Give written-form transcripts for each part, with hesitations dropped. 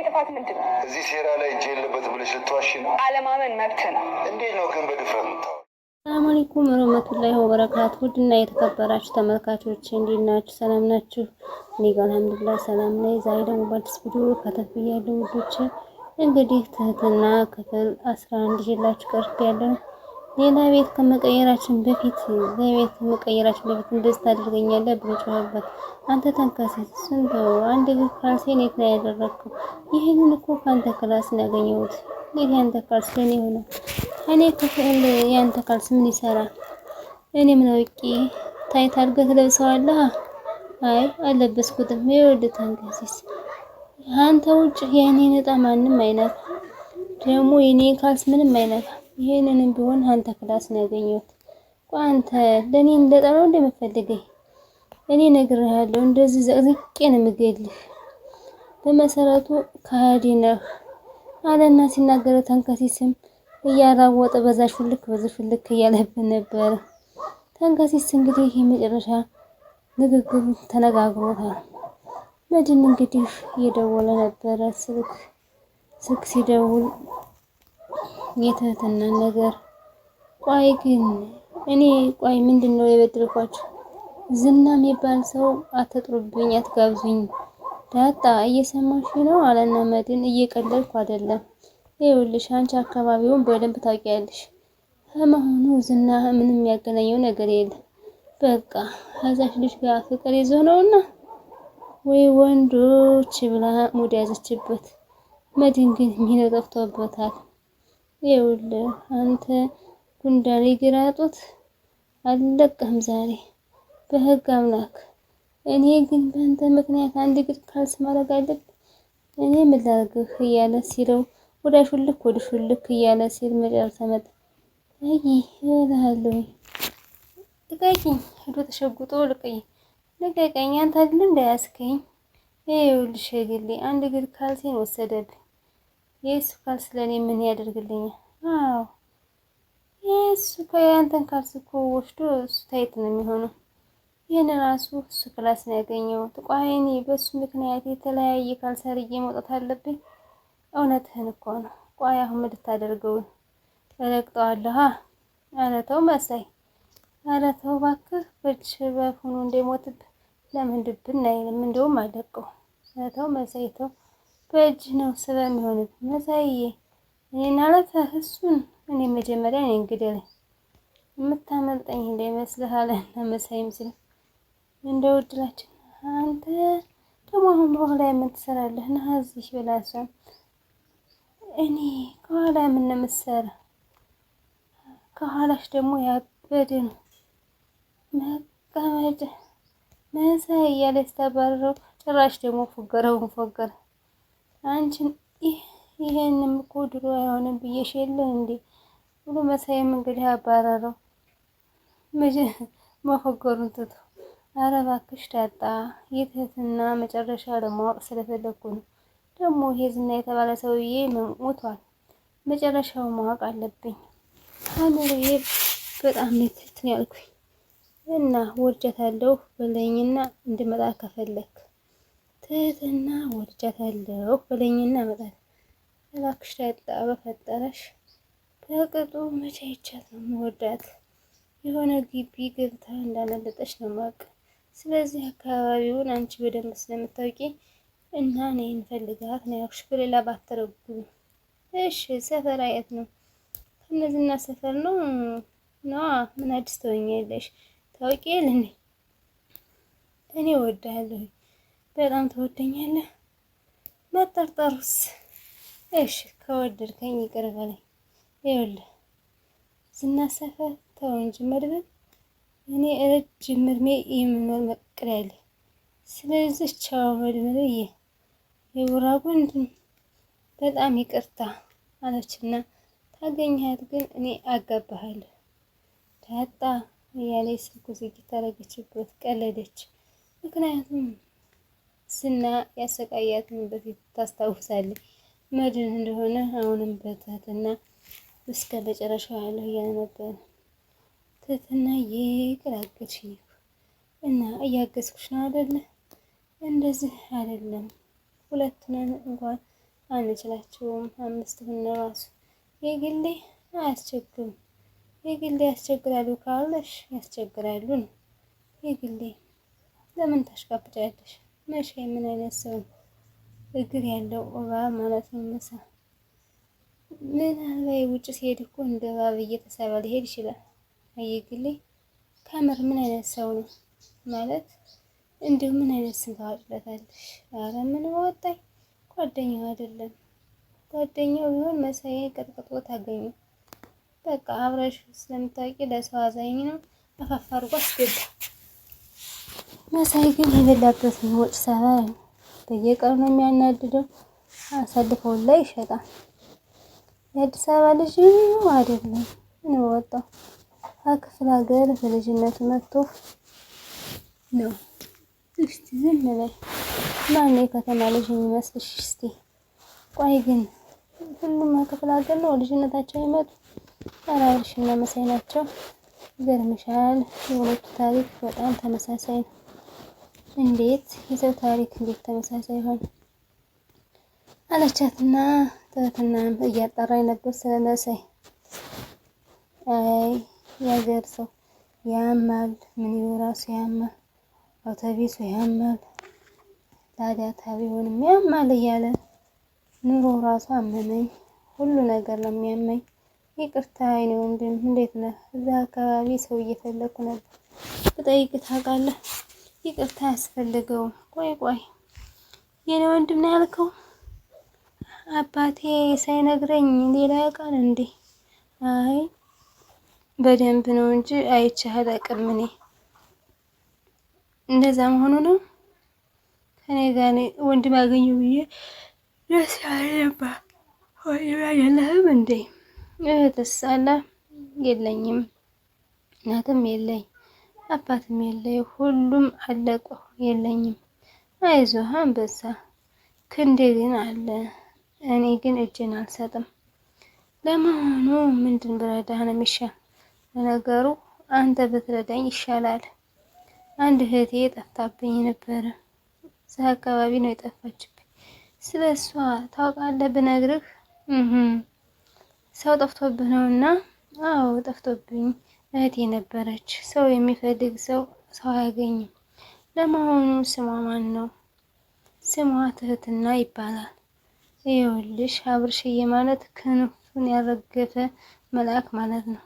ጥፋት ምንድን ነው? እዚህ ሴራ ላይ እጅ የለበትም ብለሽ ልትዋሽ ነው? አለማመን መብት ነው። እንዴት ነው ግን በድፍረት የምታወራው? ሰላም አለይኩም ወረህመቱላሂ ወበረካቱ። ውድና የተከበራችሁ ተመልካቾች እንዴት ናችሁ? ሰላም ናችሁ? እኔ ጋር አልሐምዱሊላህ ሰላም ነኝ። ዛሬ ደግሞ በአዲስ ቪዲዮ ከተፍ ብያለሁ ውዶች። እንግዲህ ትህትና ክፍል 11 ይዤላችሁ ቀርቤያለሁ። ሌላ ቤት ከመቀየራችን በፊት ለቤት ከመቀየራችን በፊት እንደዚህ ታደርገኛለህ ብሎ ጮኸበት። አንተ ተንከሴት ስንት አንድ እግር ካልሴን የት ነው ያደረግከው? ይህንን እኮ ከአንተ class ነው ያገኘሁት። እንዴት ያንተ ካልስ ለኔ ሆነ? እኔ ክፍል ያንተ ካልስ ምን ይሰራል? እኔ ምን አውቄ? tight አድርገህ ትለብሰዋለህ? አይ አልለበስኩትም። ይኸውልህ ተንከሴት፣ አንተ ውጭ የእኔን ዕጣ ማንም አይነካ፣ ደግሞ የኔ ካልስ ምንም አይነካ። ይሄንንም ቢሆን አንተ class ነው ያገኘሁት። ቆይ አንተ ለእኔ እንደጠራው እንደምፈልገኝ እኔ እነግርሃለሁ፣ እንደዚህ ዘቅዝቄ ነው የምገልህ። በመሰረቱ ከሃዲ ነህ አለና ሲናገረ ተንከሲስም እያራወጠ በዛ ሹልክ በዛ ሹልክ እያለብን ነበረ። ተንከሲስ እንግዲህ የመጨረሻ ንግግሩ ተነጋግሮታል። መድን እንግዲህ እየደወለ ነበረ ስልክ ስልክ ሲደውል የትህትናን ነገር ቆይ ግን እኔ ቆይ ምንድን ነው የበደልኳችሁ? ዝና የሚባል ሰው አትጥሩብኝ፣ አትጋብዙኝ። ዳጣ እየሰማሽ ነው አለና መድን እየቀለድኩ አይደለም። ይኸውልሽ አንቺ አካባቢውን በደንብ ታውቂያለሽ። ከመሆኑ ዝና ምንም የሚያገናኘው ነገር የለም። በቃ ከዛች ልጅ ጋር ፍቅር ይዞ ነውና ወይ ወንዶች ብላ ሙድ ያዘችበት። መድን ግን ሚለው ጠፍቶበታል። ይኸውልህ አንተ ጉንዳን ግራጦት አልለቅህም ዛሬ በህግ አምላክ። እኔ ግን በአንተ ምክንያት አንድ እግር ካልስ ማድረግ አለብህ። እኔ ምን ላድርግህ እያለ ሲለው ወደ ሹልክ ወደ ሹልክ እያለ ሲል መጨረሻ መጣ። አይ እልሃለሁ ልቀቂኝ፣ ሄዶ ተሸጉጦ ልቀኝ፣ ልቀቀኝ፣ አንተ አይደል እንዳያስከኝ። ይኸውልሽ የግሌ አንድ እግር ካልሴን ወሰደብኝ። የእሱ ካልስ ለእኔ ምን ያደርግልኛል? አዎ የእሱ ያንተን ካልስ እኮ ወስዶ እሱ tight ነው የሚሆነው። ይህን ራሱ እሱ class ነው ያገኘው። ቆይ እኔ በሱ ምክንያት የተለያየ ካልስ አድርጌ መውጣት አለብኝ። እውነትህን እኮ ነው። ቆይ አሁን ምን ልታደርገው? እረግጠዋለሁ። ኧረ ተው መሳይ፣ ኧረ ተው እባክህ። በእጅ በሆኑ እንደሞትብህ ለምን ድብን አይልም? እንደውም አለቀው። ኧረ ተው መሳይ ተው፣ በእጅ ነው ስበ የሚሆንብህ መሳይዬ። እኔን አለፈህ እሱን እኔ መጀመሪያ እኔ እንግደለኝ የምታመልጠኝ እንዳይመስልህ አለና መሳይም ሲል እንደው እድላችን አንተ ደግሞ አሁን በኋላ ምን ትሰራለህ? ና እዚህ ብላ እሷም እኔ ከኋላ ምን ነው የምትሰራ? ከኋላሽ ደግሞ ያበደ ነው መቀመጫ መሳይ እያለ ስታባረረው ጭራሽ ደግሞ ፎገረውን ፎገረ። አንቺን ይሄንም እኮ ድሮ አይሆንም ብዬሽ የለ እንዴ ብሎ መሳይም እንግዲህ አባረረው መፎገሩን ትቶ። ኧረ እባክሽ ዳጣ የትህትና መጨረሻ ለማወቅ ስለፈለግኩ ነው። ደግሞ ይሄ ዝና የተባለ ሰውዬ ሞቷል። መጨረሻው ማወቅ አለብኝ። አኑርዬ በጣም ነው እንትን ያልኩኝ እና ወድጃታለሁ በለኝና እንድመጣ ከፈለክ ትህትና ወድጃታለሁ በለኝና እመጣለሁ። እባክሽ ዳጣ በፈጠረሽ በቅጡ መቼ አይቻት ነው የምወዳት። የሆነ ግቢ ገብታ እንዳመለጠች ነው የማውቅ። ስለዚህ አካባቢውን አንቺ በደንብ ስለምታውቂ እና እኔ እንፈልጋት ነው ያልኩሽ። በሌላ ባትተረጉም እሺ። ሰፈር አየት ነው ከነዚህና ሰፈር ነው ነዋ። ምን አዲስ ተወኛለሽ? ታውቂ የለ እኔ እወድሃለሁ። በጣም ትወደኛለህ። መጠርጠሩስ? እሺ ከወደድከኝ ይቅር በለኝ። ይኸውልህ ዝና ሰፈር ተው እንጂ መድብል፣ እኔ ረጅም እድሜ የምኖር መቅር ያለ። ስለዚህ ቻው መድብልዬ፣ የቡራ ወንድም በጣም ይቅርታ አለችና ታገኘሃት ግን እኔ አጋባሃለሁ ዳጣ እያለ ስልኩ ዝግት አደረገችበት። ቀለደች። ምክንያቱም ዝና ያሰቃያትን በፊት ታስታውሳለች። መድን እንደሆነ አሁንም በትህትና እስከ መጨረሻው ያለው እያለ ነበር። ትህትና ይቅር እና እያገዝኩሽ ነው አይደለ? እንደዚህ አይደለም ሁለቱንን እንኳን አንችላቸውም። አምስት ሁን ራሱ የግሌ አያስቸግሩም። የግሌ ያስቸግራሉ ካልሽ ያስቸግራሉ ነው። የግሌ ለምን ታሽቃብጫለሽ? መቼ ምን አይነት ሰው ነው? እግር ያለው እባብ ማለት ነው። ምሳ ምናልባት ውጭ ሲሄድ እኮ እንደ እባብ እየተሳበ ሊሄድ ይችላል። የግሌ ከምር ምን አይነት ሰው ነው ማለት እንዲሁ ምን አይነት ስም ታወጭለታለሽ? አረ ምን ወጣኝ። ጓደኛው አይደለም ጓደኛው ቢሆን መሳይን ቀጥቅጦ ታገኙ። በቃ አብረሽ ስለምታውቂ ለሰው አዛኝ ነው። አፋፍ አድርጎ አስገባ። መሳይ ግን የበላበትን ወጭ ሰራ። በየቀኑ ነው የሚያናድደው። አሳልፈው ላይ ይሸጣል። የአዲስ አበባ ልጅ አይደለም ምን ወጣው ከክፍለ ሀገር በልጅነቱ መጥቶ ነው። እስቲ ዝም በይ። ማነው የከተማ ልጅ የሚመስልሽ? እስቲ ቆይ ግን ሁሉም ክፍለ ሀገር ነው ልጅነታቸው ይመጡ? ኧረ አብርሽና መሳይ ናቸው። ይገርምሻል፣ የሁለቱ ታሪክ በጣም ተመሳሳይ ነው። እንዴት የሰው ታሪክ እንዴት ተመሳሳይ ሆነ? አለቻትና ትህትናም እያጣራኝ ነበር ስለ መሳይ። አይ የሀገር ሰው ያማል፣ ምን ራሱ ያማል፣ አውቶቢሱ ያማል፣ ታዲያ ታቢሆንም ያማል እያለ ኑሮ ራሱ አመመኝ፣ ሁሉ ነገር ነው የሚያመኝ። ይቅርታ የኔ ወንድም እንዴት ነህ? እዛ አካባቢ ሰው እየፈለኩ ነበር ብጠይቅ ታውቃለህ? ይቅርታ አያስፈልገውም። ቆይ ቆይ የኔ ወንድም ነው ያልከው? አባቴ ሳይነግረኝ ሌላ ያውቃል እንዴ? አይ በደንብ ነው እንጂ አይቼህ አላውቅም። እኔ እንደዛ መሆኑ ነው ከኔ ጋር ወንድም አገኘሁ ብዬ ደስ ያለ ነበር። ወንድም አይደለህም እንዴ? እህትስ አለ? የለኝም። እናትም የለኝ፣ አባትም የለኝ። ሁሉም አለቁ፣ የለኝም። አይዞህ አንበሳ፣ ክንዴ ግን አለ። እኔ ግን እጄን አልሰጥም። ለመሆኑ ምንድን ብረዳህ ነው የሚሻል? ለነገሩ አንተ ብትረዳኝ ይሻላል። አንድ እህቴ ጠፍታብኝ ነበረ። እዛ አካባቢ ነው የጠፋችብኝ። ስለ እሷ ታውቃለህ ብነግርህ? ሰው ጠፍቶብህ ነው እና? አዎ ጠፍቶብኝ እህቴ ነበረች። ሰው የሚፈልግ ሰው ሰው አያገኝም። ለመሆኑ ስሟ ማን ነው? ስሟ ትህትና ይባላል። ይኸውልሽ አብርሽዬ ማለት ክንፉን ያረገፈ መልአክ ማለት ነው።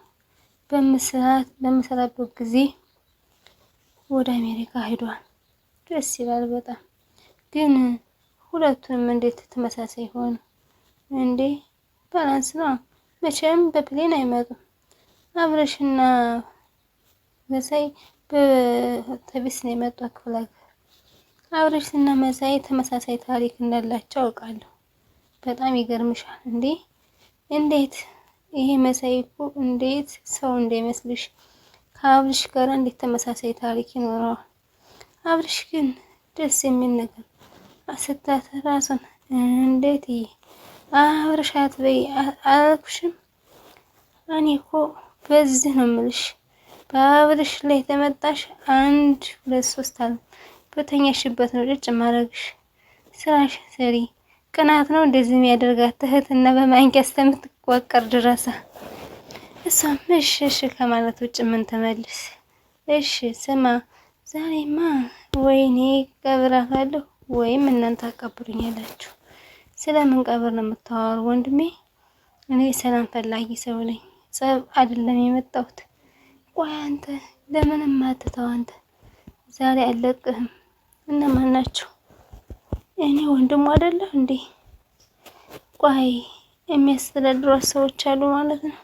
በምሰራበት ጊዜ ወደ አሜሪካ ሄዷል። ደስ ይላል በጣም ግን ሁለቱንም እንዴት ተመሳሳይ ሆኑ እንዴ? balance ነው መቼም በ plane አይመጡም። አብረሽና መሳይ በተቢስ ነው የመጡ ክፍለ ሀገር። አብረሽና መሳይ ተመሳሳይ ታሪክ እንዳላቸው አውቃለሁ። በጣም ይገርምሻል እንዴ! እንዴት ይሄ መሳይ እኮ እንዴት ሰው እንዳይመስልሽ ከአብርሽ ጋር እንዴት ተመሳሳይ ታሪክ ይኖረዋል? አብርሽ ግን ደስ የሚል ነገር ስታት ራሱን እንዴት አብርሽ አትበይ አላልኩሽም? እኔ እኮ በዚህ ነው የምልሽ። በአብርሽ ላይ ተመጣሽ አንድ ሁለት ሶስት አለ በተኛሽበት ነው ጭጭ ማድረግሽ። ስራሽ ስሪ። ቅናት ነው እንደዚህ የሚያደርጋት ትህትና በማንኪያ እስከምትቋቀር ድረሳ። እሷም እሺ እሺ ከማለት ውጭ ምን ተመልስ። እሺ ስማ፣ ዛሬማ ወይኔ ቀብራታለሁ ወይም እናንተ አቀብሩኛላችሁ። ስለምን ቀብር ነው የምታወሩ ወንድሜ? እኔ ሰላም ፈላጊ ሰው ነኝ። ጸብ አይደለም የመጣሁት። ቆይ አንተ ለምንም አትተው አንተ ዛሬ አለቅህም። እነማን ናቸው? እኔ ወንድሙ አይደለሁ እንዴ? ቆይ የሚያስተዳድሯት ሰዎች አሉ ማለት ነው።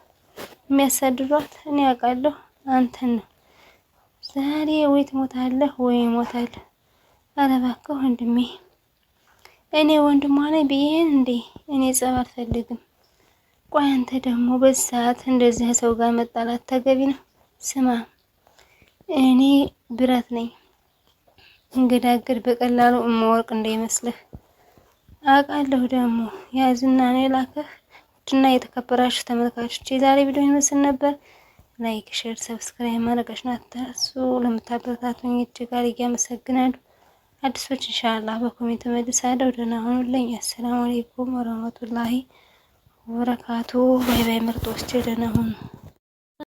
የሚያሳድዷት እኔ አውቃለሁ፣ አንተን ነው። ዛሬ ወይ ትሞታለህ ወይ እሞታለሁ። ኧረ እባክህ ወንድሜ፣ እኔ ወንድሟ ነኝ ብዬህን እንዴ? እኔ ጸብ አልፈልግም። ቆይ አንተ ደግሞ በዚህ ሰዓት እንደዚህ ሰው ጋር መጣላት ተገቢ ነው? ስማ እኔ ብረት ነኝ፣ እንገዳገድ በቀላሉ እመወርቅ እንዳይመስልህ አውቃለሁ። ደግሞ ያዝና ነው የላከህ። ውድና የተከበራችሁ ተመልካቾች የዛሬ ቪዲዮ ይመስል ነበር። like፣ share፣ subscribe ማድረጋችሁን አትርሱ። ለምታበረታቱኝ እጅግ አድርጌ አመሰግናለሁ። አዲሶች ኢንሻአላህ በ comment መልሳለሁ። ደህና ሁኑልኝ። አሰላሙ አለይኩም ወረህመቱላሂ ወበረካቱ። Bye bye። ምርጦች ደህና ሁኑ።